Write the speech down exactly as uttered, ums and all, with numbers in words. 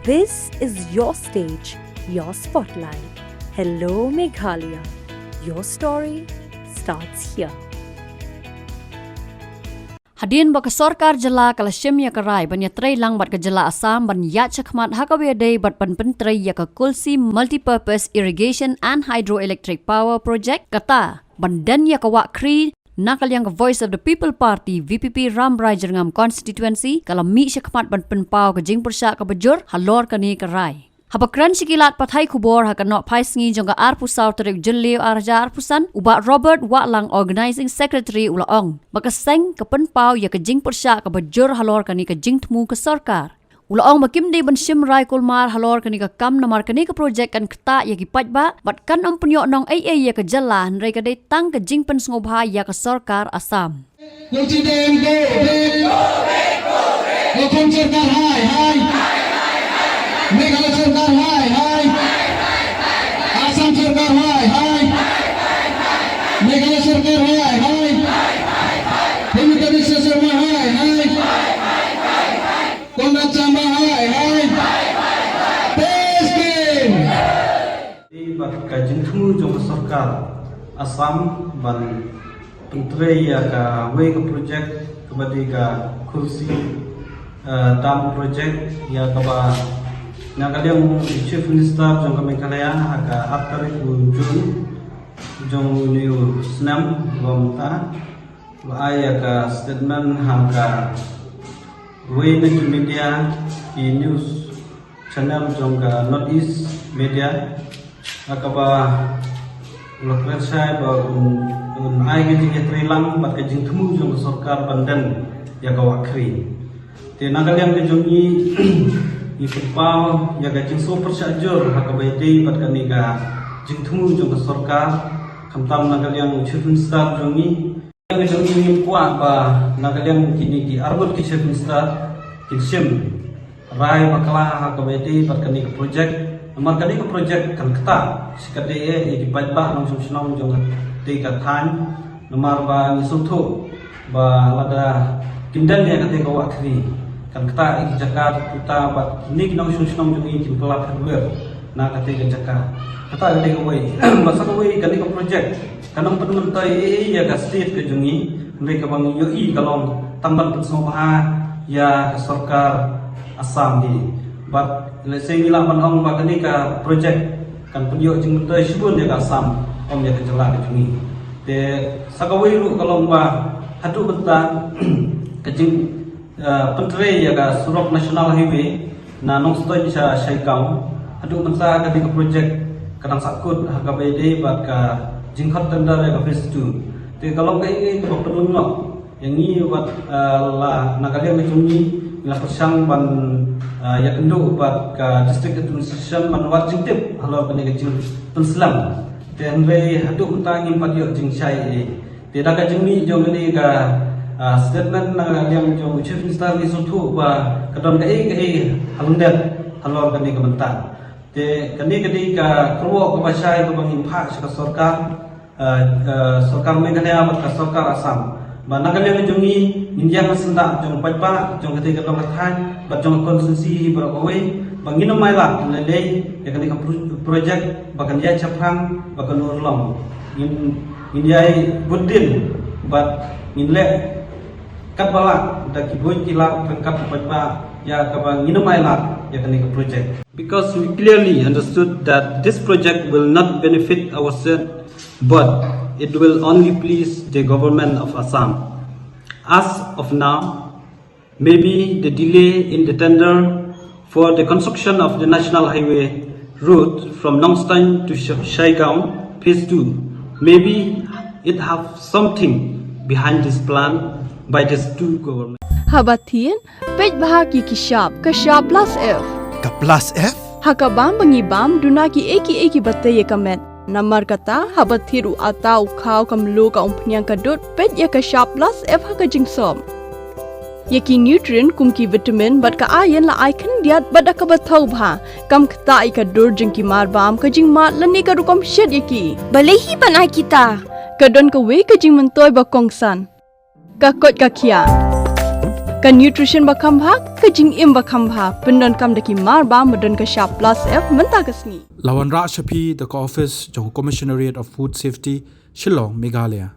This is your stage, your spotlight. Hello Meghalaya. Your story starts here. Hadien ba ka sorkar jylla ka la shim ïa ka rai ban ïatrei lang bad ka jylla Assam ban ïaid shakhmat ha kaba ïadei bad ban pyntrei ïa ka Kulsi Multipurpose Irrigation and Hydroelectric Power Project, kata ban don ïa ka wah khri, na ka liang ka Voice of the People Party, V P P, Rambrai Jyrngam Constituency ka la mih shakhmat ban pynpaw ka jingpyrshah kaba jur halor kane ka rai. Haba kren sha ki lad pathai khubor ha ka nohphaisngi jong ka arphew saw tarik Jylliew arhajar arphew san, u Bah Robert Wahlang, Organising Secretary, u la ong ba ka seng ka pynpaw ïa ka jingpyrshah kaba jur halor kane ka jingthmu ka sorkar. U la ong ba kim dei ban shim rai kulmar halor kane ka kam namar kane ka projek kan ktah ïa ki paidbah bad kan ym pynïoh nong ei ei ïa ka jylla, hynrei ka dei tang ka jingpynsngewbha ïa ka sorkar Assam. Kulsi dam go bek. Assam sorkar hai hai. Meghalaya sorkar hai hai. Assam sorkar hai hai. Meghalaya sorkar hai hai. Himanta Biswa Sarma hai hai. Conrad Sangma hai hai. Best thing. Bad ka jingthmu jong ka sorkar Assam ban pyntrei ïa kawei ka projek kaba dei ka Kulsi, eh, Dam Project, ïa kaba na ka liang u Chief Minister jong ka Meghalaya ha ka ar tarik u June jong une u snem ba mynta la ai ïa ka statement ha kawei na ki media, ki news channel jong ka North East Media, ha kaba u la kren shai ba un, un ai ka jingïatreilang bad ka jingthmu jong ka sorkar ban don ïa ka wah khri. Te na ka liang ka jong ngi, ngi pynpaw ïa ka jingsngewpyrshah jur ha kaba ïadei bad kane ka jingthmu jong ka sorkar, khamtam na ka liang u Chief Minister jong ngi. Ka jong ngi ngim kwah ba na ka liang kine ki arngut ki Chief Minister kin shim rai bakla ha kaba ïadei bad kane ka projek. Namar kane ka projek kan ktah shikatdei ïa ki paidbah nongshong shnong jong katei ka thaiñ. Namar ba ngi sngewthuh ba lada kim don ïa katei ka wah khri kan ktah ïa ki jaka, kita bad kine ki nongshong shnong jong ngi kin kylla phet wir na katei ka jaka. Kata ka dei kawei. Bad sa kawei, kane ka projek kan ym pynmyntoi ei ei ïa ka state ka jong ngi, hynrei kaba ngi ïohi ka long tang ban pynsngewbha ïa ka sorkar Assam hi. Bad lehse ngi lah ban ong ba kane ka projek kan pynïoh jingmyntoi shibun ïa ka Assam, ym ïa ka jylla ka jong ngi. Te sa kawei ruh ka long ba haduh mynta ka jing, eh, pyntrei ïa ka surok National Highway na Nongstoiñ sha Shaigaon, haduh mynta kane ka projek ka dang sahkut ha kaba ïadei bad ka jingkhot tender ïa ka phase two. Te ka long kaei kaei kaba pynlong noh ïa ngi bad, eh, la na ka liang ka jong ngi, ngi la pyrshang ban, eh, ïakynduh bad ka District Administration ban wad jingtip halor kane ka jingpynslem. Te hynrei haduh mynta ngim pat ïoh jingshai ei ei. Te da ka jingmih jong kane ka, ah, statement na ka liang jong u Chief Minister, ngi sngewthuh ba ka don kaei kaei ha lyndet halor kane ka bynta. Te kane ka dei ka kyrwoh kaba shai kaba ngin phah sha ka sorkar, ah, ah, sorkar Meghalaya bad ka sorkar Assam. Ba na ka liang jong ngi ngin ïeng ha syndah jong paidbah jong katei ka dong ka thaiñ bad jong ka constituency hi baroh kawei, ba ngin ym ailad lei lei ïa kane ka pro-, projek ba kan ïaid shaphrang, ba kan urlong. Ngin, ngin ïai bud dien bad ngin leh katba lah da ki buit ki lad ryngkat bad paidbah ïa kaba ngin ym ailad ïa kane ka projek. Because we clearly understood that this project will not benefit our state, but it will only please the government of Assam. As of now, maybe the delay in the tender for the construction of the National Highway route from Nongstoiñ to Sh-, Shaigaon phase two, maybe it have something behind this plan by these two governments. Haba thied, peit bha ki ki shap, ka shap plus F. Ka plus F? Ha ka bam ba ngi bam, duna ki ei ki ei kiba tei ïa ka met. Namar kata, haba thied u atta, u khaw, ka mluh, ka umphniang, ka dud, peit ïa ka shap plus F ha ka jingsop. Ïa ki nutrient kum ki vitamin bad ka iron la ai khyndiat bad da kaba thaw bha. Kam ktah ïa ka dur jong ki marbam, ka jingmad lane ka rukom shet ïa ki. Balei hi ban ai kita? Ka don kawei ka jingmyntoi ba kongsan. Ka koit ka khiah. Ka nutrition ba kham bha, ka jingim ba kham bha, pyndonkam da ki mar bam ba don ka shap plus F mynta ka sngi. La wanrah sha phi da ka office jong Commissionerate of Food Safety, Shillong, Meghalaya.